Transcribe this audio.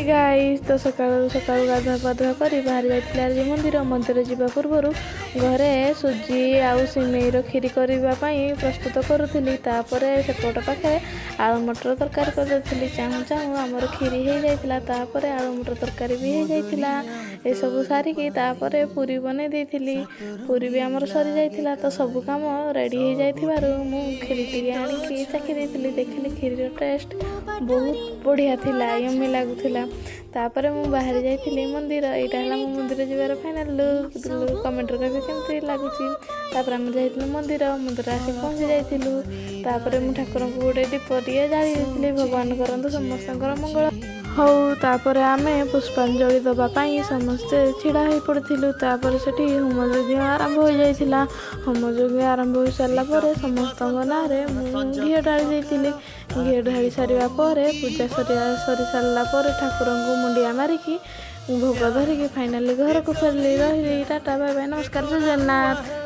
Guys, ତ ସକାଳୁ ସକାଳୁ ଗାଧୁଆ ପାଧୁଆ କରି ବାହାରି ଯାଇଥିଲି ଆଜି ମନ୍ଦିର। ମନ୍ଦିର ଯିବା ପୂର୍ବରୁ ଘରେ ସୁଜି ଆଉ ସିମେଇର କ୍ଷୀରି କରିବା ପାଇଁ ପ୍ରସ୍ତୁତ କରୁଥିଲି। ତାପରେ ସେପଟ ପାଖରେ ଆଳୁ ମଟର ତରକାରୀ କରିଦେଇଥିଲି। ଚାହୁଁ ଚାହୁଁ ଆମର କ୍ଷୀରି ହେଇଯାଇଥିଲା, ତାପରେ ଆଳୁ ମଟର ତରକାରୀ ବି ହେଇଯାଇଥିଲା। ଏସବୁ ସାରିକି ତାପରେ ପୁରୀ ବନେଇ ଦେଇଥିଲି। ପୁରୀ ବି ଆମର ସରିଯାଇଥିଲା। ତ ସବୁ କାମ ରେଡ଼ି ହେଇଯାଇଥିବାରୁ ମୁଁ କ୍ଷୀରି ଟିକେ ଆଣିକି ଚାଖି ଦେଇଥିଲି। ଦେଖିଲି, କ୍ଷୀରିର ଟେଷ୍ଟ ବହୁତ ବଢ଼ିଆ ଥିଲା, ୟମି ଲାଗୁଥିଲା। ତାପରେ ମୁଁ ବାହାରି ଯାଇଥିଲି ମନ୍ଦିର। ଏଇଟା ହେଲା ମୋ ମନ୍ଦିର ଯିବାର ଫାଇନାଲ୍ ଲୁକ୍। କମେଣ୍ଟରେ କହିବେ କେମିତି ଲାଗୁଛି। ତାପରେ ଆମେ ଯାଇଥିଲୁ ମନ୍ଦିର। ମନ୍ଦିର ଆସିକି ପହଞ୍ଚି ଯାଇଥିଲୁ। ତାପରେ ମୁଁ ଠାକୁରଙ୍କୁ ଗୋଟେ ଦୀପ ଟିକେ ଜାଳି ଦେଇଥିଲି। ଭଗବାନ କରନ୍ତୁ ସମସ୍ତଙ୍କର ମଙ୍ଗଳ ହଉ। ତାପରେ ଆମେ ପୁଷ୍ପାଞ୍ଜଳି ଦେବା ପାଇଁ ସମସ୍ତେ ଛିଡ଼ା ହେଇ ପଡ଼ିଥିଲୁ। ତାପରେ ସେଠି ହୋମ ଯଜ୍ଞ ଆରମ୍ଭ ହୋଇଯାଇଥିଲା। ହୋମ ଯଜ୍ଞ ଆରମ୍ଭ ହୋଇସାରିଲା ପରେ ସମସ୍ତଙ୍କ ନାଁରେ ମୁଁ ଘିଅ ଢାଳି ଦେଇଥିଲି। ଘିଅ ଢାଳି ସାରିବା ପରେ, ପୂଜା ସରି ସାରିଲା ପରେ ଠାକୁରଙ୍କୁ ମୁଣ୍ଡିଆ ମାରିକି, ଭୋଗ ଧରିକି ଫାଇନାଲି ଘରକୁ ଫେରିଲି। ରହିଲି, ଟାଟା, ବାଏ ବାଏ, ନମସ୍କାର, ଜୟ ଜଗନ୍ନାଥ।